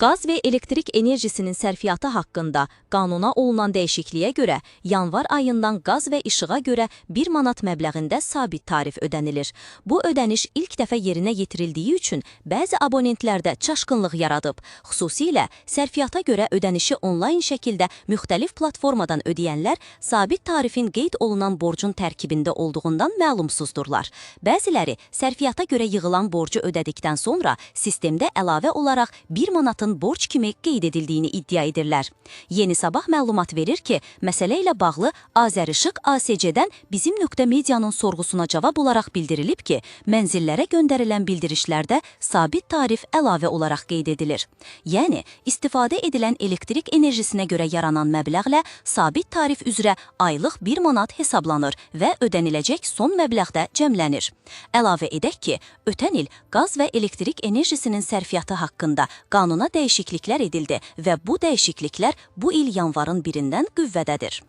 Qaz və elektrik enerjisinin sərfiyyatı haqqında qanuna olunan dəyişikliyə görə yanvar ayından qaz və işığa görə 1 manat məbləğində sabit tarif ödənilir. Bu ödəniş ilk dəfə yerinə yetirildiyi üçün bəzi abonentlərdə çaşqınlıq yaradıb. Xüsusilə sərfiyyata görə ödənişi onlayn şəkildə müxtəlif platformadan ödəyənlər sabit tarifin qeyd olunan borcun tərkibində olduğundan məlumsuzdurlar. Bəziləri sərfiyyata görə yığılan borcu ödədikdən sonra sistemdə əlavə olaraq 1 manatın borc kimi qeyd edildiyini iddia edirlər. Yeni Sabah məlumat verir ki, məsələ ilə bağlı Azərişıq ASC-dən bizim nöqtə medianın sorğusuna cavab olaraq bildirilib ki, mənzillərə göndərilən bildirişlərdə sabit tarif əlavə olaraq qeyd edilir. Yəni, istifadə edilən elektrik enerjisinə görə yaranan məbləğlə sabit tarif üzrə aylıq 1 manat hesablanır və ödəniləcək son məbləğdə cəmlənir. Əlavə edək ki, ötən il qaz və elektrik enerjisinin sərfiyyatı haqqında qanuna dəyişikliklər edildi və bu dəyişikliklər bu il yanvarın 1-dən qüvvədədir.